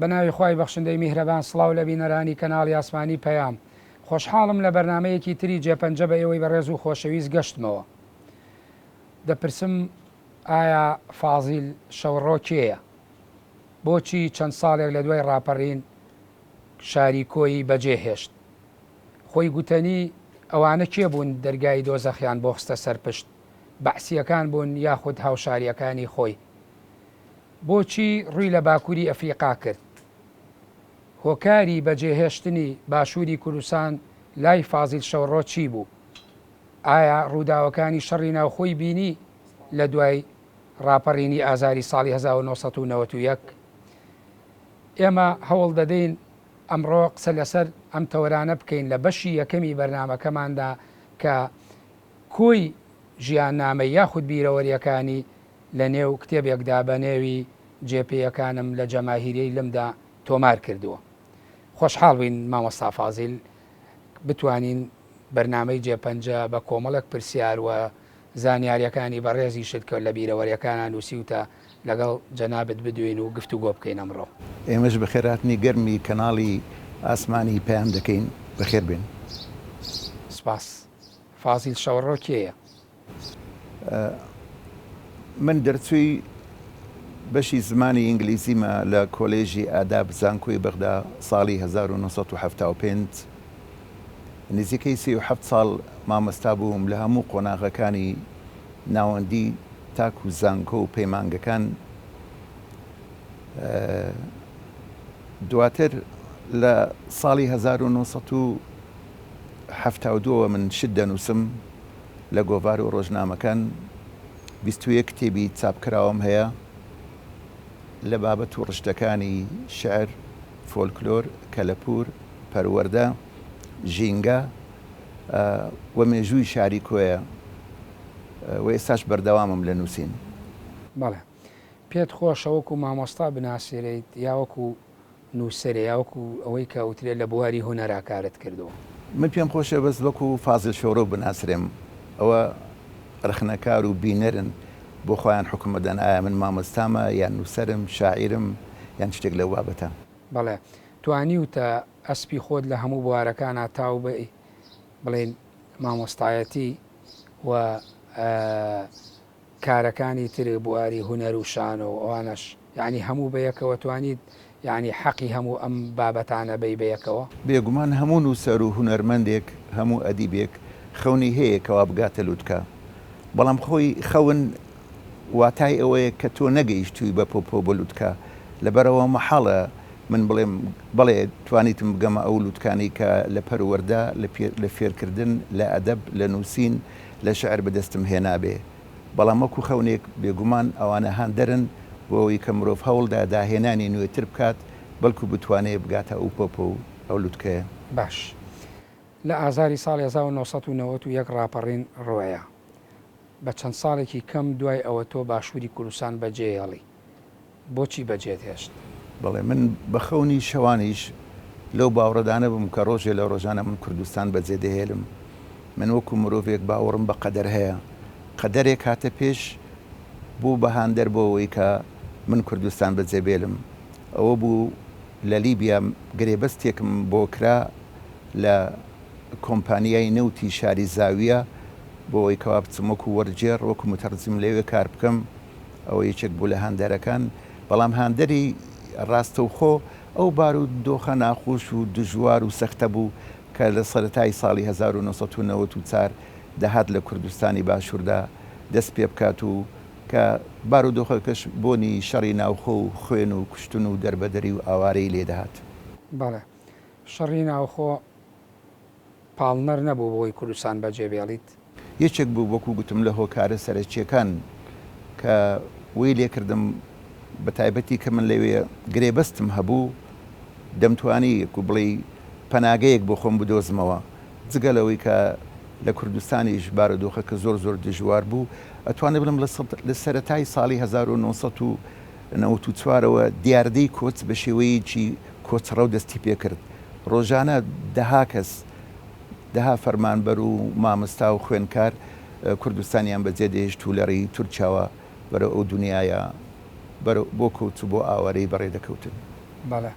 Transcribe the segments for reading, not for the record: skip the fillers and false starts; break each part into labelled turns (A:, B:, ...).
A: بە ناوی خوای بەخشندەی میهرەبان سڵاو لە بینەرانی کەناڵی ئاسمانی پەیام خۆشحاڵم لە بەرنامەیەکی تری جێپەنجە بە ئێوەی بەڕێز و خۆشەویست گەشتمەوە دەپرسم ئایا فازیل شەوڕۆ کێیە؟ بۆچی چەند ساڵێک لە دوای ڕاپەڕین شاری کۆیی بەجێ هێشت؟ خۆی گوتەنی ئەوانە کێ بوون دەرگای دۆزەخیان بۆ خستە سەر پشت؟ بەعسییەکان بوون یاخود هاوشارییەکانی خۆی؟ بۆچی ڕووی لە باکووری ئەفریقا کرد؟ هۆکاری بەجێهێشتنی باشووری کوردستان لای فازیل شەوڕۆ چی بوو؟ ئایا ڕووداوەکانی شەڕی ناوخۆی بینی لە دوای ڕاپەڕینی ئازاری ساڵی 1991؟ ئێمە هەوڵ دەدەین ئەمڕۆ قسە لەسەر ئەم تەوەرانە بکەین لە بەشی یەکەمی بەرنامەکەماندا کە کۆی ژیاننامەی یاخود بیرەوەرییەکانی لە نێو کتێبێکدا بە نێوی جێپێیەکانم لە جەماهیریەی لمدا تۆمار کردووە. خۆشحاڵ بووین مامۆستا فازیل بتوانین بەرنامەی جێپەنجە بە کۆمەڵێک پرسیار و زانیاریەکانی بەڕێزیشت کە لە بیرەوەریەکانا نووسیوتە لەگەڵ جەنابت بدوێین و گفتوگۆ بکەین ئەمڕۆ.
B: ئێمەش بەخێرهاتنی گەرمی کەناڵی ئاسمانی پەیام دەکەین، بەخێر بێن.
A: سپاس. فازیل شەوەڕۆ کێیە؟
B: من دەرچووی بەشی زمانی ئینگلیزیمە لە کۆلێژی ئاداب زانکۆی بەغدا ساڵی 1975. نزیکەی 37 ساڵ مامۆستا بووم لە هەموو قۆناغەکانی ناوەندی تاکو زانکۆ و پەیمانگەکان. دواتر لە ساڵی 1972 وە من شت دەنووسم لە گۆڤار و ڕۆژنامەکان، 21 کتێبی چاپکراوەم هەیە لە بابەت و ڕشتەکانی شیعر، فۆلکلۆر، کەلەپوور، پەروەردە، ژینگە و مێژووی شاری کۆیە و ئێستاش بەردەوامم لە نووسین.
A: بەڵێ. پێت خۆشە وەکو مامۆستا بناسێرێیت یا وەکو نووسەرێ یا وەکو ئەوەی کە ئەوترێ لە بواری هونەرا کارت کردووە؟
B: من پێم خۆشە بەس وەکو فازل شۆرۆ بناسرێم. ئەوە رەخنەکار و بینەرن بۆ خۆیان حوکم ئەدەن ئایا من مامۆستامە یان نووسەرم، شاعیرم یان شتێک لەو بابەتە.
A: بەڵێ. توانیوتە ئەسپی خۆت لە هەموو بوارەکانا تاو بەی، بڵێین مامۆستایەتی و کارەکانی تر بواری هونەر و شانۆ و ئەوانەش یانی هەموو بەیەکەوە توانیت یانی حەقی هەموو ئەم بابەتانە بەی بەیەکەوە؟
B: بێگومان هەموو نووسەر و هونەرمەندێک، هەموو ئەدیبێک خەونی هەیە کەوا بگاتە لوتکە، بەڵام خۆی خەون واتای ئەوەیە کە تۆ نەگەیشتووی بە پۆپۆ بۆ لوتکە، لەبەرئەوە مەحاڵە من بڵێم بەڵێ توانیتم بگەمە ئەو لوتکانەی کە لە پەروەردە، لە فێرکردن، لە ئەدەب، لە نووسین، لە شیعر بەدەستم هێنابێ، بەڵام وەکو خەونێک بێگومان ئەوانە هاندەرن بۆ ئەوەی کە مرۆڤ هەوڵدا داهێنانی نوێتر بکات بەلکو بتوانێ بگاتە ئەو پۆپۆ و ئەو لوتکەیە.
A: باش لە ئازاری ساڵی 1991 ڕاپەڕین ڕۆیا. بە چەند ساڵێکی کەم دوای ئەوە تۆ باشووری کوردستان بەجێهێڵی. بۆچی بەجێت هێشت؟
B: بەڵێ من بە خەونی شەوانیش لەو باوڕەدا نەبووم کە ڕۆژێ لە ڕۆژانە من کوردستان بەجێ دەهێلم. من وەکو مرۆڤێک باوەڕم بە قەدەر هەیە. قەدەرێک هاتە پێش بوو بە هاندەر بۆ ئەوەی کە من کوردستان بەجێ بێلم. ئەوە بوو لە لیبیا گرێبەستێکم بۆ کرا لە کۆمپانیای نەوتی شاری زاویە بۆ ئەوەی کەوا بچم وەکو وەرگێڕ، وەکو متەرجم لەوێ کار بکەم. ئەوە یەکێک بوو لە هاندەرەکان، بەڵام هاندەری ڕاستەوخۆ ئەو بارودۆخە ناخۆش و دژوار و سەختە بوو کە لە سەرەتای ساڵی 1994 دەهات لە کوردستانی باشووردا دەست پێ بکات و کە بارودۆخەکەش بۆنی شەڕی ناوخۆ و خوێن و کوشتن و دەربەدەری و ئاوارەیی لێ دەهات.
A: بەڵێ شەڕی ناوخۆ پاڵنەر نەبوو بۆی کوردستان بەجێ بێڵیت؟
B: یەکێک بوو وەکو گوتم لە هۆکارە سەرەکییەکان کە وەی لێکردم بە تایبەتی کە من لەوێ گرێبەستم هەبوو دەمتوانی وەکو بڵێی پەناگەیەک بۆ خۆم بدۆزمەوە جگە لەوەی کە لە کوردستانیش بارودۆخەکە زۆر زۆر دژوار بوو ئەتوانم بڵێم لە سەرەتای ساڵی 1994 ەوە دیاردەی کۆچ بە شێوەیەکی کۆچڕەو دەستی پێکرد ڕۆژانە دەها کەس، دەها فەرمانبەر و مامۆستا و خوێندکار کوردستانیان بەجێ دەهێشت و لە ڕێی تورکیاوە بەرەو ئەو دونیایە بەرەو بۆ کۆچ و بۆ ئاوارەیی بەڕێ دەکەوتن.
A: بەڵێ.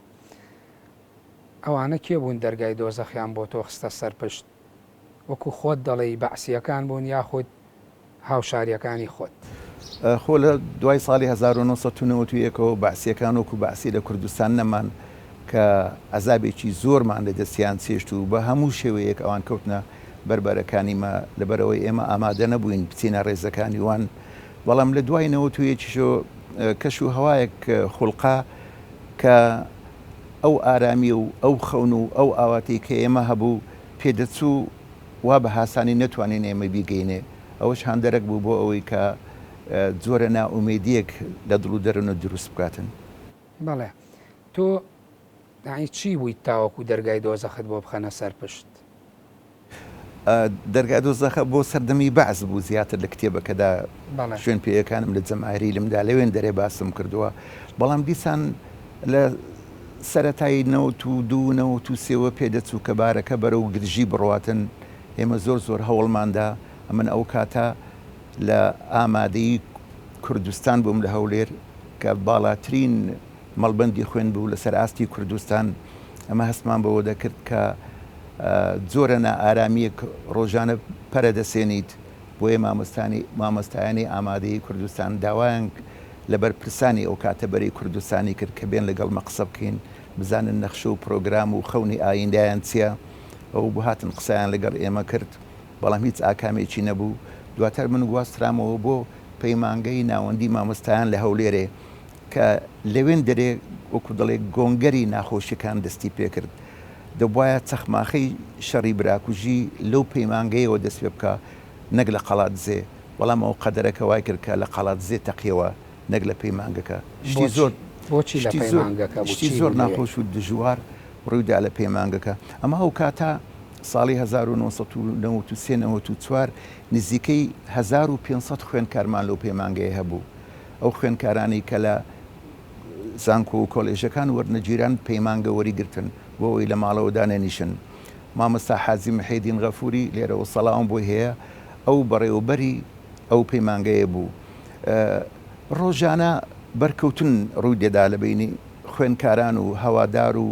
A: ئەوانە کێ بوون دەرگای دۆزەخیان بۆ تۆ خستە سەر پشت؟ وەکو خۆت دەڵێی بەعسییەکان بوون یاخود هاوشارییەکانی خۆت؟
B: خۆ لە دوای ساڵی 1991 ەوە بەعسییەکان وەکو بەعسی لە کوردستان نەمان کە عەزابێکی زۆرمان لە دەستیان چێشت و بە هەموو شێوەیەک ئەوان کەوتنە بەر بەرەکانی مە لەبەرئەوەی ئێمە ئامادە نەبووین بچینە ڕێزەکانی وان بەڵام لە دوای 91 یشەوە کەش و هەوایەک خوڵقا کە ئەو ئارامی و ئەو خەون و ئەو ئاواتەی کە ئێمە هەبوو پێدەچوو وا بە هاسانی نەتوانین ئێمە بیگەینێ، ئەوەش هاندەرەک بوو بۆ ئەوەی کە جۆرە نائومێدییەک لە دڵ و دەروونت دروست بکاتن.
A: بەڵێ. تۆ یەعنی چی بوویت تاوەکو دەرگای دۆزەخت بۆ بخەنە سەر پشت؟
B: دەرگای دۆزەخە بۆ سەردەمی بەعس بوو زیاتر لە کتێبەکەدا شوێن پێیەکانم لە جەماهیریلمدا لەوێن دەرێ باسم کردووە، بەڵام دیسان لە سەرەتای 92 93 وە پێدەچوو کە بارەکە بەرەو گرژی بڕواتن، ئێمە زۆر زۆر هەوڵمان دا، ئەمن ئەو کاتە لە ئامادەیی کوردستان بووم لە هەولێر کە باڵاترین مەڵبەندی خوێن بوو لەسەر ئاستی کوردستان، ئەمە هەستمان بەوە دەکرد کە جۆرە نائارامییەک ڕۆژانە پەرە دەسێنیت، بۆیە مامۆستانی مامۆستایانی ئامادەیی کوردستان داوایان لە بەرپرسانی ئەو کاتە بەرەی کوردستانی کرد کە بێن لەگەڵ مە قسە بکەین بزانن نەخشە و پرۆگرام و خەونی ئایندایان چیە ئەو بوو هاتن قسەیان لەگەڵ ئێمە کرد بەڵام هیچ ئاکامێکی نەبوو دواتر من گواسترامەوە بۆ پەیمانگەی ناوەندی مامۆستایان لە هەولێرێ کە لەوێن دەرێ وەکو دەڵێ گۆنگەری ناخۆشیەکان دەستی پێکرد دەبوایە چەخماخەی شەڕی براکوژی لەو پەیمانگەیەوە دەست پێ بکا نەک لە قەڵادزێ، بەڵام ئەو قەدەرەکە وای کرد کە لە قەڵادزێ تەقیەوە نەک لە پەیمانگەکە. شتی زۆر
A: بۆچی لە پەیمانگەکە بوو؟
B: شتی زۆر ناخۆش و دژوار ڕوویدا لە پەیمانگەکە. ئەمە ئەو کاتە ساڵی 1993 94 نزیکەی 1500 خوێندکارمان لەو پەیمانگەیە هەبوو. ئەو خوێندکارانەی کە لە زانکۆ و کۆلێژەکان وەرنەگیران پەیمانگە وەریگرتن بۆ ئەوەی لە ماڵەوە دانەنیشن. مامۆستا حاجی محێدین غەفوری لێرەوە سەڵاوم بۆی هەیە ئەو بەڕێوەبەری ئەو پەیمانگەیە بوو. ڕۆژانە بەرکەوتن ڕووی دەدا لە بەینی خوێندکاران و هەوادار و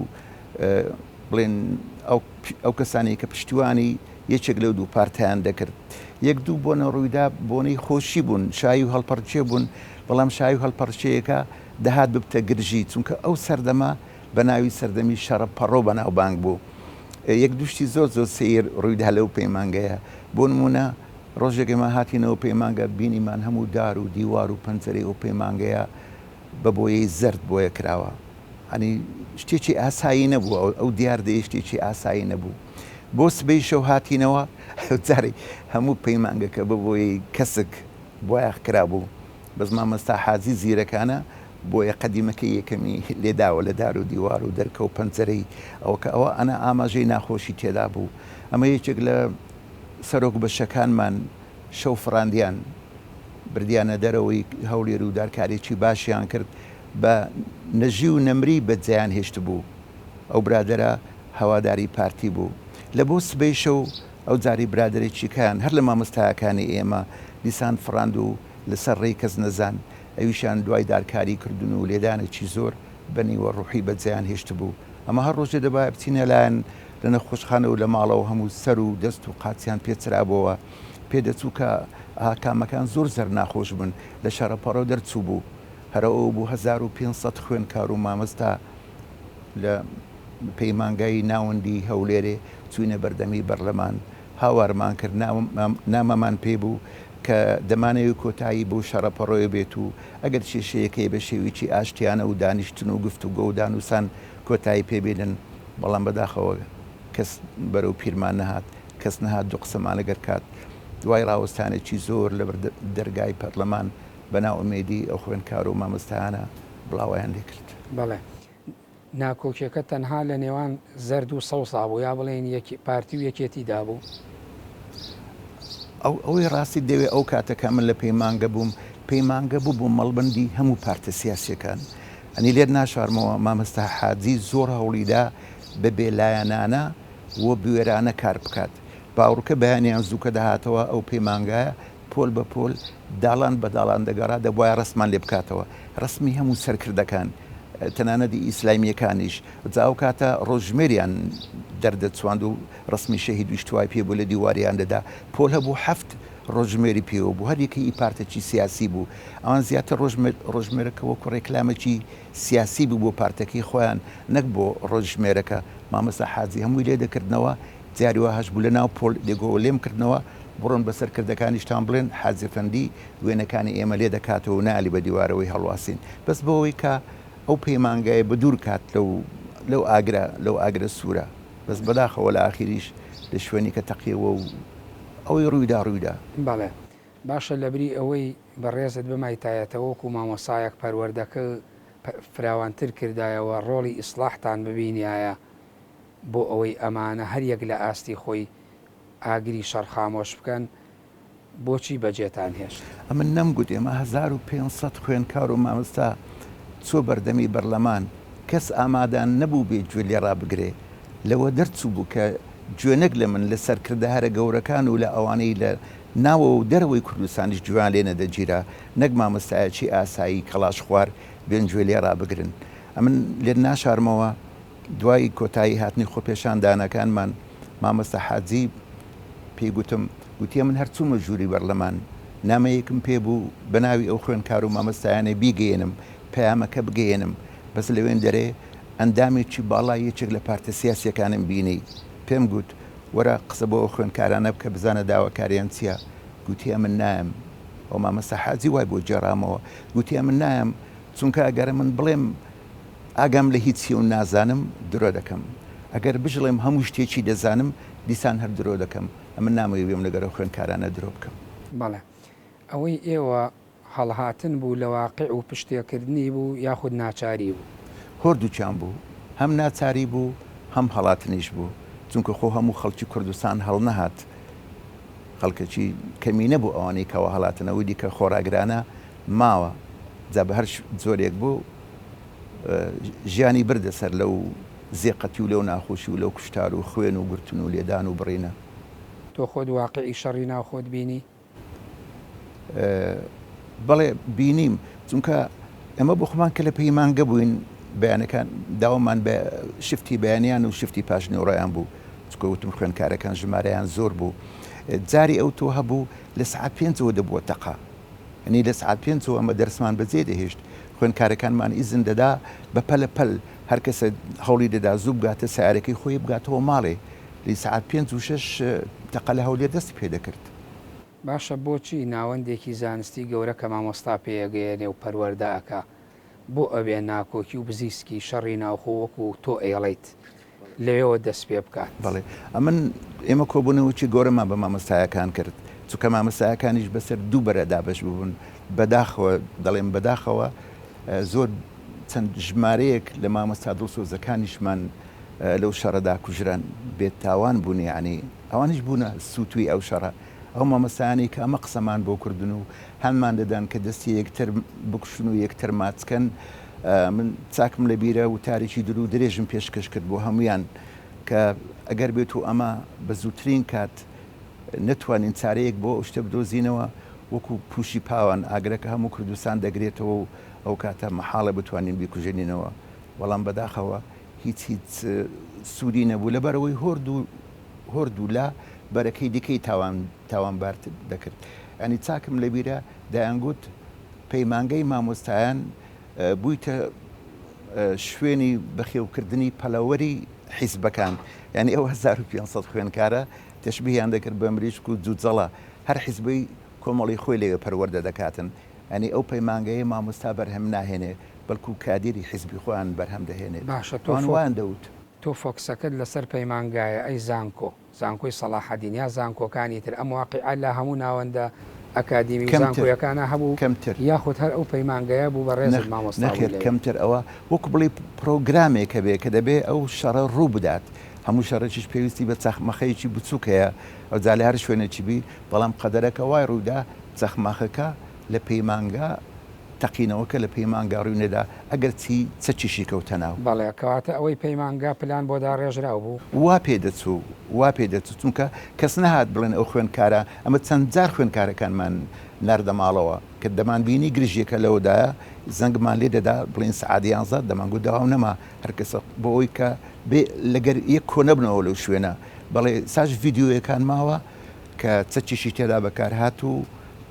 B: بڵێن ئەو کەسانەی کە پشتیوانی یەکێک لەو دوو پارتیان دەکرد. یەک دوو بۆنە ڕوویدا بۆنەی خۆشی بوون، شایی و هەڵپەڕکێ بوون، بەڵام شایی و هەڵپەڕکێیەکە دەهات ببتە گرژی، چونکە ئەو سەردەمە بە ناوی سەردەمی شەڕە پەڕۆ بەناوبانگ بوو. یەک دوو شتی زۆر زۆر سەیر ڕوویدا لەو پەیمانگەیە. بۆ نموونە ڕۆژێک ئێمە هاتینەوە پەیمانگە بینیمان هەموو دار و دیوار و پەنجەرەی ئەو پەیمانگەیە بە بۆیەی زەرد بۆیە کراوە. یانی شتێکی ئاسایی نەبوو، ئەو دیاردەیە شتێکی ئاسایی نەبوو. بۆ سبەی شەو هاتینەوە جارێ هەموو پەیمانگەکە بە بۆیەی کەسک بۆیاخ کرابوو. بەس مامۆستا حاجی زیرەکانە بۆیە قەدیمەکەی یەکەمی لێداوە لە دار و دیوار و دەرکە و پەنجەرەی ئەوە کە ئەوە ئەنا ئاماژەی ناخۆشی تێدا بوو. ئەمە یەکێک لە سەرۆک بەشەکانمان شەو فڕاندیان بردیانە دەرەوەی هەولێر و دارکارێکی باشیان کرد بە نەژی و نەمری بەجێیان هێشتبوو. ئەو برادەرە هەواداری پارتی بوو. لە بۆ سبەی شەو ئەو جارەی برادەرێکیکەیان هەر لە مامۆستایەکانی ئێمە دیسان فڕاند و لە سەر ڕێی کەس نەزان ئەویشیان دوای دارکاری کردن و لێدانێکی زۆر بە نیوە ڕوحی بەجێیان هێشتبوو. ئەمە هەر ڕۆژێ دەبایە بچینە لایان لە نەخۆشخانە و لە ماڵەوە هەموو سەر و دەست و قاچیان پێچرابۆوە. پێدەچوو کە ئاکامەکان زۆر زەر ناخۆش بن. لە شەڕەپەڕۆ دەرچووبوو. هەر ئەوە بوو 1500 خوێندکار و مامۆستا لە پەیمانگای ناوەندی هەولێرێ چووینە بەردەمی بەرلەمان هاوارمان کرد، نامەمان پێ بوو کە دەمانەوێت کۆتایی بەو شەڕە پەڕۆیە بێت و ئەگەر کێشەیەک هەیە بە شێوەیەکی ئاشتیانە و دانیشتن و گفتوگۆ و دانوسان کۆتایی پێ بێنن، بەڵام بەداخەوە کەس بەرەو پیرمان نەهات، کەس نەهات دوو قسەمان لەگەر کات. دوای ڕاوەستانێکی زۆر لەبەر دەرگای پەرلەمان بە نائومێدی ئەو خوێندکار و مامۆستایانە بڵاوەیان لێکرد.
A: بەڵێ. ناکۆکیەکە تەنها لە نێوان زەرد و سەوزا بوو یا بڵێین پارتی و یەکێتیدا بوو؟
B: ئەو ئەوەی ڕاستیت دەوێ ئەو کاتە کە من لە پەیمانگە بووم، پەیمانگە ببوو مەڵبەندی هەموو پارتە سیاسیەکان. ئەنی لێت ناشارمەوە مامۆستا حاجی زۆر هەوڵیدا بە بێلایەنانە و بوێرانە کار بکات. باوڕکە بەیانیان زوو کە دەهاتەوە ئەو پەیمانگایە پۆل بە پۆل داڵان بە داڵان دەگەڕا دەبوایە ڕەسمان لێ بکاتەوە ڕەسمی هەموو سەرکردەکان. تەنانەت ئیسلامییەکانیش. جا ئەو کاتە ڕۆژژمێریان دەردەچواند و ڕەسمی شەهید ویشتوای پێ بوو لە دیواریان دەدا. پۆل هەبوو حەفت ڕۆژژمێری پێوە بوو، هەر یەکەی ئی پارتەکی سیاسی بوو. ئەوان زیاتر ڕۆژژمێرەکە وەکوو ڕێکلامێکی سیاسی بوو بۆ پارتەکەی خۆیان نەک بۆ ڕۆژژمێرەکە. مامۆستا حاجی هەمووی لێ دەکردنەوە، جاری وا هەش بوو لە ناو پۆل دێگۆوە لێم کردنەوە، بڕۆن بە سەرکردەکانیشتان بڵێن حاجی ئەفەندی وێنەکانی ئێمە لێ دەکاتەوە و نایەلی بە دیوارەوەی هەڵواسین. بەس بۆ ئەوەی کە ئەو پەیمانگایە بە دوور کات لەو لەو ئاگرە لەو ئاگرە سوورە. بەس بەداخەوە لە ئاخیریش لە شوێنیکە تەقیەوە و ئەوەی ڕوویدا ڕوویدا.
A: بەڵێ. باشە لەبری ئەوەی بەڕێزت بمایتایەتەوە وەکو مامۆسایەک پەروەردەکە فراوانتر کردایەوە ڕۆڵی ئیسڵاحتان ببینیایە بۆ ئەوەی ئەمانە هەر یەک لە ئاستی خۆی ئاگری شەڕ خامۆش بکەن بۆچی بەجێتان هێشت؟
B: ئەمن نەمگوت ئێمە 1500 خوێندکار و مامۆستا چوە بەردەمی بەرلەمان کەس ئامادە نەبوو بێ گوێ لێ ڕابگرێ لەوە دەرچووبوو کە گوێ نەک لە من لە سەرکردە هەرە گەورەکان و لە ئەوانەی لە ناوەوە و دەرەوەی کوردستانیش گوێیان لێ نەدەگیرا نەک مامۆستایەکی ئاسایی کەڵاش خوار بێن گوێ لێ ڕابگرن ئەمن لێت ناشارمەوە دوای کۆتایی هاتنی خۆپێشاندانەکانمان مامۆستا حاجی پێی گوتم، گوتی ئەمن هەر چوومە ژووری بەرلەمان، نامەیەکم پێ بوو بە ناوی ئەو خوێندکار و مامۆستایانەی بیگەیەنم، پەیامەکە بگەیەنم، بەس لەوێندەرێ ئەندامێکی باڵای یەکێک لە پارتە سیاسییەکانم بینی، پێم گوت وەرە قسە بۆ ئەو خوێندکارانە بکە بزانە داواکاریان چییە، گوتی ئەمن نایەم. ئەو مامۆستا حاجی وای بۆ گێڕامەوە، گوتی ئەمن نایەم، چونکە ئەگەر ئەمن بڵێم ئاگام لە هیچ و نازانم درۆ دەکەم. ئەگەر بشڵێم هەموو شتێکی دەزانم دیسان هەر درۆ دەکەم. ئەمن نامەوێ بێم لەگەر ئەو خوێندکارانە درۆ بکەم.
A: بەڵێ. ئەوەی ئێوە هەڵهاتن بوو لە واقیع و پشتێکردنی بوو یاخود ناچاری بوو؟
B: هۆردووکیان بوو. هەم ناچاری بوو هەم هەڵاتنیش بوو. چونکە خۆ هەموو خەڵکی کوردستان هەڵنەهات. خەڵکەکی کەمینە بوو ئەوانەی کەوا هەڵاتن. ئەوەی دیکە خۆڕاگرانە ماوە. جا بە هەر جۆرێک بوو ژیانی بردە سەر لەو زێقەتی و لەو ناخۆشی و لەو کوشتار و خوێن و گرتن و لێدان و بڕینە.
A: تۆ خۆت واقیعی شەڕی ناوخۆت بینی؟
B: بەڵێ بینیم، چونکە ئێمە بۆ خۆمان کە لە پەیمانگە بووین بەیانەکان داوامان بە شفتی بەیانیان و شفتی پاشنیوەڕۆیان بوو، چونکە وتم خوێندکارەکان ژمارەیان زۆر بوو، جاری ئەوتۆ هەبوو لە سەعات پێنجەوە دەبووە تەقە. یەعنی لە سەعات پێنجەوە ئەمە دەرسمان بەجێ دەهێشت، خوێندکارەکانمان ئیزن دەدا بە پەلە پەل هەر کەسە هەوڵی دەدا زوو بگاتە سەیارەکەی خۆی بگاتەوە ماڵێ، لی سەعات پێنج و شەش تەقە لە هەولێر دەستی پێ دەکرد.
A: باشە بۆچی ناوەندێکی زانستی گەورە کە مامۆستا پێیەگەیەنێ و پەروەردە ئەکا بۆ ئەبێ ناکۆکی و بزیسکی شەڕی ناوخۆ وەکو تۆ ئەیڵێیت لەوێوە دەست پێ بکات.
B: بەڵێ ئەمن ئێمە کۆبوونەوەکی گەورەمان بە مامۆستایەکان کرد چونکە مامۆستایەکانیش بەسەر دوو بەرە دابەش ببوون بەداخەوە دەڵێم بەداخەوە زۆر چەند ژمارەیەک لە مامۆستا دڵسۆزەکانیشمان لەو شەڕەدا کوژران بێتاوان بوون یعنی ئەوانیش بوونە سووتوی ئەو شەڕە ئەو مامۆستایانەی کە ئەمە قسەمان بۆ کردن و هانمان دەدان کە دەستی یەکتر بکوشن و یەکتر ماچکەن من چاکم لە بیرە وتارێکی دوور و درێژم پێشکەش کرد بۆ هەموویان کە ئەگەر بێت و ئەمە بە زووترین کات نەتوانین چارەیەک بۆ ئەو شتە بدۆزینەوە وەکو پوشی پاوان ئاگرەکە هەموو کوردستان دەگرێتەوە و ئەو کاتە مەحاڵە بتوانین بیکوژێنینەوە بەڵام بەداخەوە هیچ هیچ سوودی نەبوو لەبەرئەوەی هۆرد و هۆردوو لا بەرەکەی دیکەی تاوان تاوانبار دەکرد یانی چاکم لەبیرە دەیانگوت پەیمانگەی مامۆستایان بوویتە شوێنی بەخێوکردنی پەلەوەری حیزبەکان یانی ئەو 1500 خوێندکارە تەشبیهیان دەکرد بە مریشک و جوجەڵە هەر حیزبەی کۆمەڵی خۆی لەوێ پەروەردە دەکاتن یانی ئەو پەیمانگەیە مامۆستا بەرهەم ناهێنێ بەڵکو کادیری حیزبی خۆیان بەرهەم دەهێنێت
A: باشە تۆ
B: ئەوان وایان دەوت.
A: تۆ فۆکسەکەت لەسەر پەیمانگایە ئەی زانکۆ، زانکۆی سەڵاحەدین یا زانکۆکانی تر ئەم واقیعە لە هەموو ناوەندە ئەکادیمی و
B: کەمتر
A: زانکۆیەکانا هەبوو
B: کەمتر.
A: یاخود هەر ئەو پەیمانگەیە بوو بەڕێزت مامۆستا بووی
B: نەخێر
A: لەوێ؟
B: کەمتر ئەوە وەکو بڵێی پرۆگرامێک هەبێ کە دەبێ ئەو شەڕە ڕوو بدات هەموو شەڕێکیش پێویستی بە چەخمەخەیەکی بچووک هەیە ئەوجا لە هەر شوێنێکی بی بەڵام قەدەرەکە وای ڕوویدا چەخماخەکە لە پەیمانگا تەقینەوەکە لە پەیمانگا ڕووی نەدا ئەگەرچی چەکیشی کەوتە ناو.
A: بەڵێ، کەواتە ئەوەی پەیمانگا پلان بۆ داڕێژراو بوو؟
B: وا پێ دەچوو، وا پێ دەچوو، چونکە کەس نەهات بڵێن ئەو خوێندکارە، ئەمە چەند جار خوێندکارەکانمان ناردە ماڵەوە. کە دەمانبینی گرژییەکە لەوەدایە، زەنگمان لێ دەدا، بڵێین سەعات یانزە، دەمانگوت دەوام نەما، هەر کەسە بۆ ئەوەی کە بێ لەگەر یەک کۆ نەبنەوە لەو شوێنە. بەڵێ ئێستاش ڤیدیۆیەکان ماوە کە چەکیشی تێدا بەکار هات و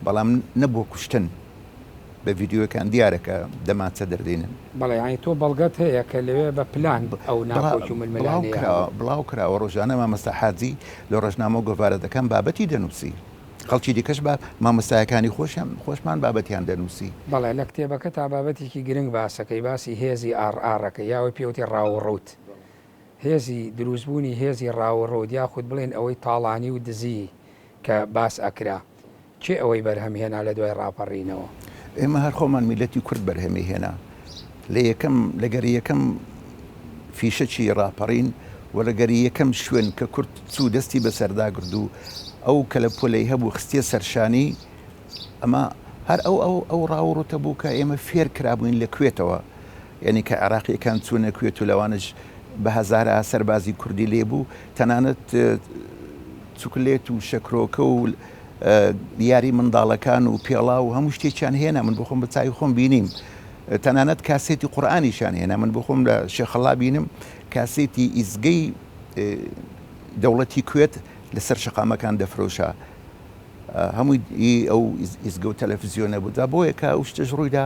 B: بەڵام نەبووە کوشتن. بە ڤیدیۆیەکان دیارە کە دەمانچە دەردێنن.
A: بەڵێ یانی تۆ بەڵگەت هەیە کە لەوێ بە پلان ئەو ناکۆکی و ململانێیە هەبوو.
B: بڵاو کراوە ڕۆژانە مامۆستا حاجی لە ڕۆژنامە و گۆڤارەکان بابەتی دەنووسی. خەڵکی دیکەش بە مامۆستایەکانی خۆشیان خۆشمان بابەتیان دەنووسی.
A: بەڵێ لە کتێبەکەتا بابەتێکی گرنگ باسەکەی باسی هێزی ئاڕ ئاڕەکەی یا ئەوەی پێوتی ڕاو و ڕووت هێزی دروستبوونی هێزی ڕاو و ڕووت یاخود بڵێن ئەوەی تاڵانی و دزی کە باس ئەکرا کێ ئەوەی بەرهەم هێنا لە دوای ڕاپەڕینەوە؟
B: ئێمە هەر خۆمان میللەتی کورد بەرهەمی هێنا لە یەکەم لەگەر یەکەم فیشەکی ڕاپەڕین و لەگەر یەکەم شوێن کە کورد چوو دەستی بەسەردا گرت و ئەو کەلەپۆلەی هەبوو خستیە سەرشانی ئەمە هەر ئەو ئەو ئەو ڕاوڕوتە بوو کە ئێمە فێر کرابووین لە کوێتەوە یعنی کە عێراقیەکان چوونە کوێت و لەوانش بە هەزارا سەربازی کوردی لێ بوو تەنانەت چوکلێت و شەکرۆکە و یاری منداڵەکان و پێڵاو و هەموو شتێکیان هێنا من بخۆم بە چاوی خۆم بینیم تەنانەت کاسێتی قورئانیشیان هێنا من بخۆم لە شێخەڵا بینم کاسێتی ئیزگەی دەوڵەتی کوێت لەسەر شەقامەکان دەفرۆشا هەمووی ئەو ئیزگە و تەلەفزیۆنە بوو جا بۆیە کە ئەو شتەش ڕوویدا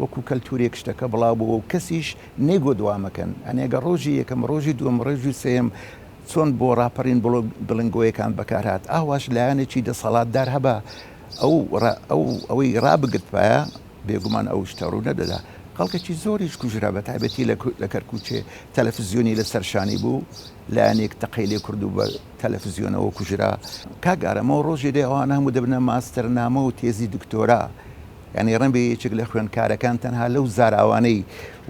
B: وەکو کەلتورێک شتەکە بڵاو بووە و کەسیش نەیگۆت وا مەکەن ئەنێ گەر ڕۆژی یەکەم ڕۆژی دووەم ڕۆژی سێیەم چۆن بۆ ڕاپەڕین بڵنگۆیەکان بەکارهات ئاواش لایەنێکی دەسەڵاتدار هەبا ئەو ئەو ئەوەی ڕابگرتبایە بێگومان ئەو شتە ڕوو نەدەدا خەڵکێکی زۆریش کوژرا بە تایبەتی لە کەرکوچێ تەلەفزیۆنی لەسەر شانی بوو لایەنێک تەقەی لێ کرد و بە تەلەفزیۆنەوە کوژرا. کاک ئارام ئەوە ڕۆژێ دێ ئەوانە هەموو دەبنە ماستەرنامە و تێزی دکتۆرا یانی ڕەنبێ یەکێک لە خوێندکارەکان تەنها لەو زاراوانەی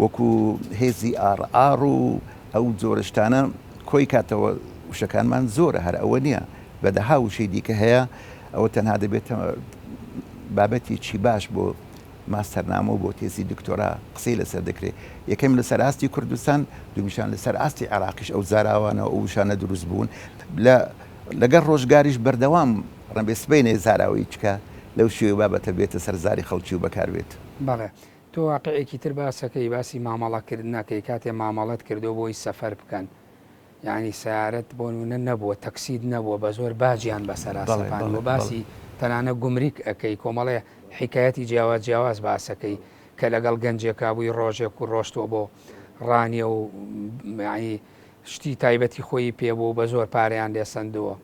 B: وەکو هێزی ئاڕ ئاڕ و ئەو جۆرە شتانە کۆی کاتەوە وشەکانمان زۆرە هەر ئەوە نییە بە دەها وشەی دیکە هەیە ئەوە تەنها دەبێتە بابەتێکی باش بۆ ماستەرنامە و بۆ تێزی دکتۆرا قسەی لەسەر دەکرێت یەکەم لەسەر ئاستی کوردستان دومیشان لەسەر ئاستی عێراقیش ئەو زاراوانە ئەو وشانە دروست بوون لە لەگەڵ ڕۆژگاریش بەردەوام ڕەنبێ سبەینێ زاراوەی چکە لەو شێوە بابەتە بێتە سەر زاری خەڵکی و بەکاربێت.
A: بەڵێ تۆ واقعێکی تر باسەکەی باسی مامەڵە کردنەکەی کاتێ مامەڵەت کردوە بۆی سەفەر بکەن یانی سەیارەت بۆ نمونە نەبووە تەکسیت نەبووە بە زۆر باجیان بەسەرا سەپاندوە باسی تەنانە گومریک ئەکەی کۆمەڵێ حیکایەتی جیاواز جیاواز باسەکەی کە لەگەڵ گەنجێکا بووی ڕۆژێک و ڕۆشتوە بۆ ڕانیە و یانی شتی تایبەتی خۆیی پێ بوو بە زۆر پارەیان لێ سەندووە.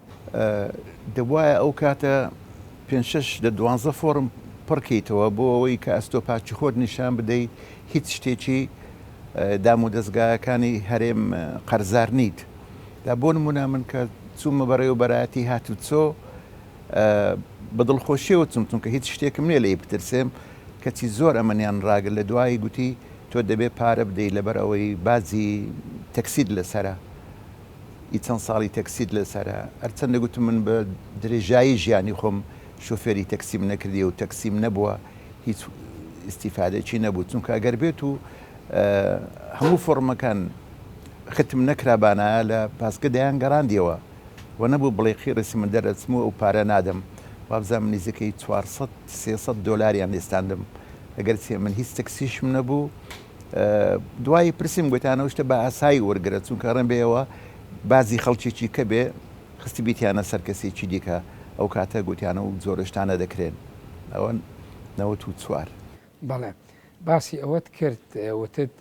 B: دەبوایە ئەو کاتە پێنج شەش دە دوانزە فۆڕم پڕ کەیتەوە بۆ ئەوەی کە ئەستۆ پاکی خۆت نیشان بدەیت هیچ شتێکی دام و دەزگایەکانی هەرێم قەرزار نیت دا بۆ نمونە من کە چوومە بەڕێوەبەرایەتی هاتوچۆ بە دڵخۆشیەوە چووم چونکە هیچ شتێکم نییە لێی بترسێم کەچی زۆر ئەمنیان ڕاگرت لە دوایی گوتی تۆ دەبێ پارە بدەی لەبەر ئەوەی باجی تەکسیت لەسەرە ئی چەند ساڵی تەکسیت لەسەرە هەرچەندە گوتم من بە درێژایی ژیانی خۆم شۆفێری تەکسیم نەکردیە و تەکسیم نەبووە هیچ ئیستیفادەکی نەبوو چونکە ئەگەر بێت و هەموو فۆڕمەکان ختم نەکرابانایە لە پاسگە دەیان گەڕاندیەوە و نەبوو بڵێ قیڕسی من دەرەچم و ئەو پارە نادەم وابزانم نزیکەی 400 300 دۆلاریان لێستاندم ئەگەرچی من هیچ تەکسیشم نەبوو دوایی پرسیم گوتیان ئەو شتە بە ئاسایی وەرگرە چونکە ڕەنبێ ئەوە بازی خەڵکێکی کە بێ خستبیتیانە سەر کەسێکی دیکە ئەو کاتە گوتیانە و جۆرە شتانە دەکرێن ئەوە 94.
A: بەڵێ باسی ئەوەت کرد وتت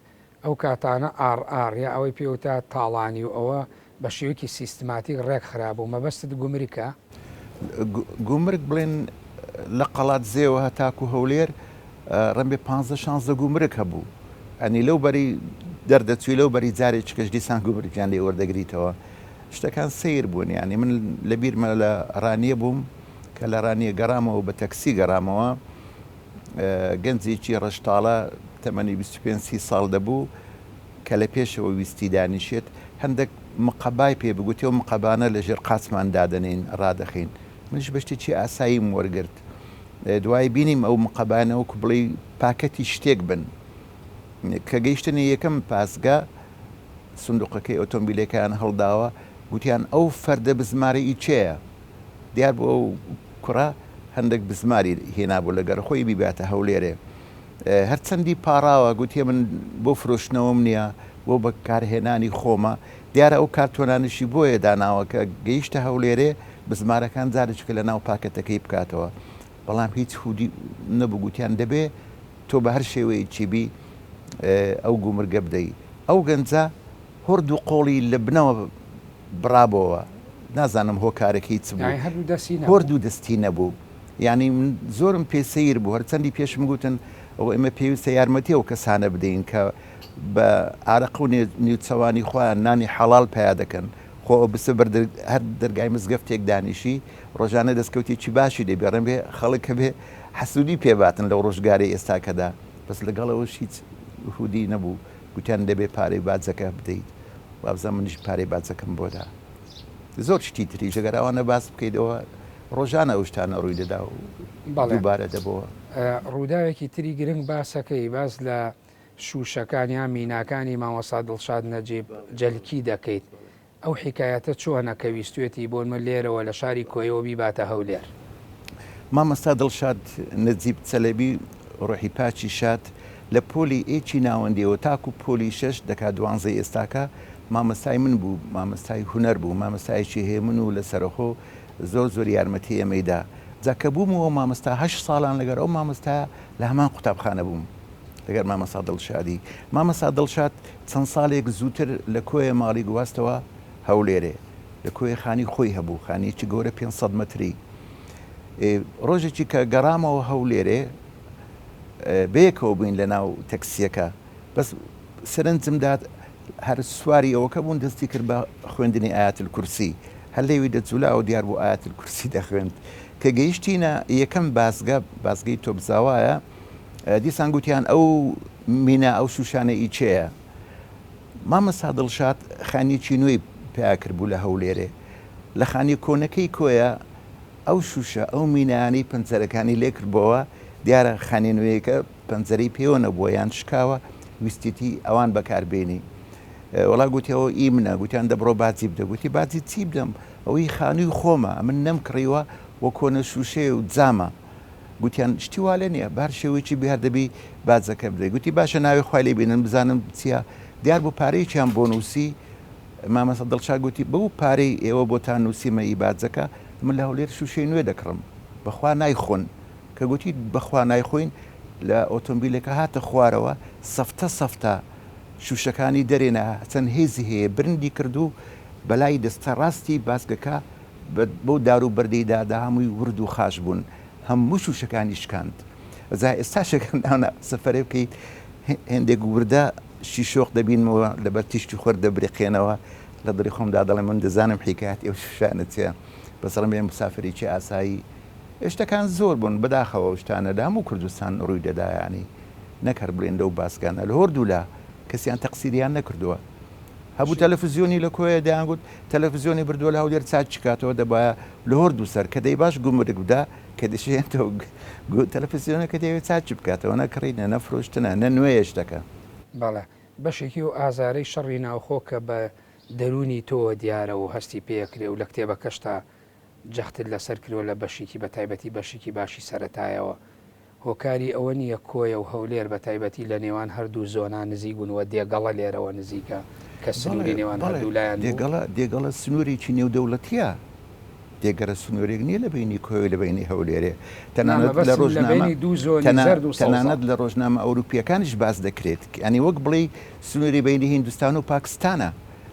A: ئەو کاتانە ئاڕ ئاڕ یا ئەوەی پێ وترا تاڵانی و ئەوە بە شێوەیەکی سیستماتیک ڕێک خرابوو مەبەستت گومرکە؟
B: گومرک بڵێن لە قەڵادزێوە هەتاکو هەولێر ڕەنبێ پانزە شانزە گومرک هەبوو ئەنی لەو بەری دەردەچووی لەو بەری جارێکیکەش دیسان گومرکیان لێ وەردەگریتەوە شتەکان سەیر بوون یانی من لە بیرمە لە ڕانیە بووم کە لە ڕانیە گەڕامەوە بە تەکسی گەڕامەوە گەنجێکی ڕەشتاڵە تەمەنی 25 سی ساڵ دەبوو کە لە پێشەوە ویستی دانیشێت هەندێک مقەبای پێ بگوتی و مقەبانە لە ژێر قاچمان دادەنین ڕادەخین منیش بە شتێکی ئاساییم وەرگرت دوای بینیم ئەو مقەبانە وەکو بڵێی پاکەتی شتێک بن کە گەیشتنە یەکەم پاسگا سندوقەکەی ئۆتۆمبیلەکەیان هەڵداوە گوتیان ئەو فەردە بزمارە ئی کێیە دیار بوو ئەو کوڕە. هەندێک بزماری هێنابوو لەگەر خۆی بیباتە هەولێرێ. هەرچەندی پاڕاوە گوتیە من بۆ فرۆشتنەوەم نییە بۆ بەکارهێنانی خۆمە. دیارە ئەو کارتۆنانەشی بۆیە داناوە کە گەیشتە هەولێرێ بزمارەکان جارێکیکە لە ناو پاکەتەکەی بکاتەوە. بەڵام هیچ هودی نەبوو گوتیان دەبێ تۆ بە هەر شێوەیەکی بی ئەو گومرگە بدەی. ئەو گەنجە هۆرد و قۆڵی لە بنەوە بڕابۆوە نازانم هۆکارەکەی چ بوو.
A: یانی هەردوو دەستی نەبوو.
B: هۆرد و دەستی نەبوو. یانی من زۆرم پێ سەیر بوو هەرچەندی پێشم گوتن ئەوە ئێمە پێویستە یارمەتی ئەو کەسانە بدەین کە بە ئارەقە و نیوچەوانی خۆیان نانی حەڵاڵ پیا دەکەن. خۆ ئەو بچە بەر هەر دەرگای مزگەفتێک دانیشی ڕۆژانە دەستکەوتێکی باشی دەبێ ڕەنگبێ خەڵک هەبێ حەسوودی پێ باتن لەو ڕۆژگارەی ئێستاکەدا بەس لەگەڵ ئەوەش هیچ هودی نەبوو گوتیان دەبێ پارەی باجەکە بدەیت وابزانم منیش پارەی باجەکەم بۆ دا زۆر شتی تریش ئەگەر ئەوانە باس بکەیت ئەوە ڕۆژانە ئەو شتانە ڕووی دەدا و دووبارە دەبۆوە.
A: ڕووداوێکی تری گرنگ باسەکەی باس لە شووشەکان یان میناکانی مامۆستا دڵشاد نەجیب جەلکی دەکەیت ئەو حیکایەتە چۆنە کە ویستوێتی بۆنمە لێرەوە لە شاری کۆیەوە بیباتە هەولێر؟
B: مامۆستا دڵشاد نەجیب چەلەبی ڕۆحی پاکی شاد لە پۆلی ێکی ناوەندیەوە تاکو پۆلی شەش دەکا دوانزەی ئێستاکە مامۆستای من بوو مامۆستای هونەر بوو مامۆستایەکی هێمن و لەسەرەخۆ زۆر زۆر یارمەتی ئێمەی دا جا کە بوومەوە مامۆستا هەشت ساڵان لەگەر ئەو مامۆستایە لە هەمان قوتابخانە بووم لەگەر مامۆستا دڵشادی مامۆستا دڵشاد چەند ساڵێک زووتر لە کۆیە ماڵی گواستەوە هەولێرێ. لە کۆیە خانی خۆی هەبوو، خانییەکی گەورە 500 مەتری. ڕۆژێکی کە گەڕامەوە هەولێرێ بەیەکەوە بووین لە ناو تەکسییەکە. بەس سەرنجم دات هەر سواری ئەوەکە بوون دەستی کرد بە خوێندنی آیات الکرسی. هەر لێوی دەجولاوە دیار بوو آیات الکرسی دەخوێند. کە گەیشتینە یەکەم بازگە، بازگەی تۆپزاوایە، دیسان گوتیان ئەو مینا ئەو شوشانە ئی کێیە؟ مامۆستا دڵشاد خانیەکی نوێی پیا کردبوو لە هەولێرێ لە خانیە کۆنەکەی کۆیە ئەو شوشە ئەو مینایانەی پەنجەرەکانی لێ کردبۆوە دیارە خانیە نوێیەکە پەنجەرەی پێوە نەبووە یان شکاوە ویستێتی ئەوان بەکار بێنی وەڵا گوتی ئەوە ئی منە گوتیان دەبڕۆ باجی بدە گوتی باجی چی بدەم ئەوەی خانووی خۆمە ئەمن نەمکڕیوە وە کۆنە شوشەیە و جامە گوتیان شتی وا لێ نییە، بە هەر شێوەیەکی بێ هەر دەبی باجەکە بدەی. گوتی باشە ناوی خوای لێ بێنن بزانم چییە. دیار بوو پارەیەکیان بۆ نووسی. مامۆستا دڵشاد گوتی بەو پارەی ئێوە بۆتان نووسیمە ئی باجەکە، من لە هەولێر شووشەی نوێ دەکڕم. بەخوا نایخۆن. کە گوتی بەخوا نایخۆین، لە ئۆتۆمبیلەکە هاتە خوارەوە، سەفتە سەفتە شووشەکانی دەرێنا، چەند هێزی هەیە برندی کرد و بەلای دەستە ڕاستی بازگەکە بەو دار و بەردەی دادا هەمووی ورد و خاش بوون هەموو شوشەکانی شکاند جا ئێستاش ئەگەر ناونا سەفەرێ بکەیت هێندێک وردە شیشۆق دەبینمەوە لەبەر تیشکی خۆر دەبریقێنەوە لە دڵی خۆمدا دەڵێم من دەزانم حیکایەتی ئەو شوشانە چییە بەس ڕەنگە مسافرێکی ئاسایی شتەکان زۆر بوون بەداخەوە ئەو شتانە لە هەموو کوردستان ڕووی دەدا یانی نەک هەر بڵێن لەو باسگانە لە هۆردوولا کەسیان تەقسیریان نەکردووە هەبوو تەلەفزیۆنی لە کۆیە دەیانگوت تەلەفزیۆنی بردووە لە هەولێر چاکی کاتەوە دەبایە لە هۆردوو سەر کە دەیباش گومرگ بدا کە دەشێنەوە تەلەفزیۆنەکە دەیەوێت چاکی بکاتەوە نە کڕینە نە فرۆشتنە نە نوێیە شتەکە.
A: بەڵێ بەشێکی ئەو ئازارەی شەڕی ناوخۆ کە بە دەروونی تۆوە دیارە و هەستی پێکرێ و لە کتێبەکەشتا جەختت لەسەر کردوە لە بەشیکی بە تایبەتی بەشیکی باشی سەرەتایەوە هۆکاری ئەوە نییە کۆیە و هەولێر بە تایبەتی لە نێوان هەردوو زۆنا نزیک بوون و دێگەڵە لێرەوە نزیکە کە سنووری نێوان هەردوو لایان بوو.
B: دێگەڵە دێگەڵە سنوورێکی نێودەوڵەتییە، دێگەرە سنوورێک نییە لە بەینی کۆیە و لە بەینی هەولێرێ،
A: نا
B: تەنانەت لە
A: مەبەستم لە
B: ڕۆژنامە
A: بەینی دوو زۆنی زەرد و سەوزە.
B: تەنانەت لە ڕۆژنامە ئەوروپییەکانیش باس دەکرێت، یانی وەک بڵێی سنووری بەینی هیندستان و پاکستانە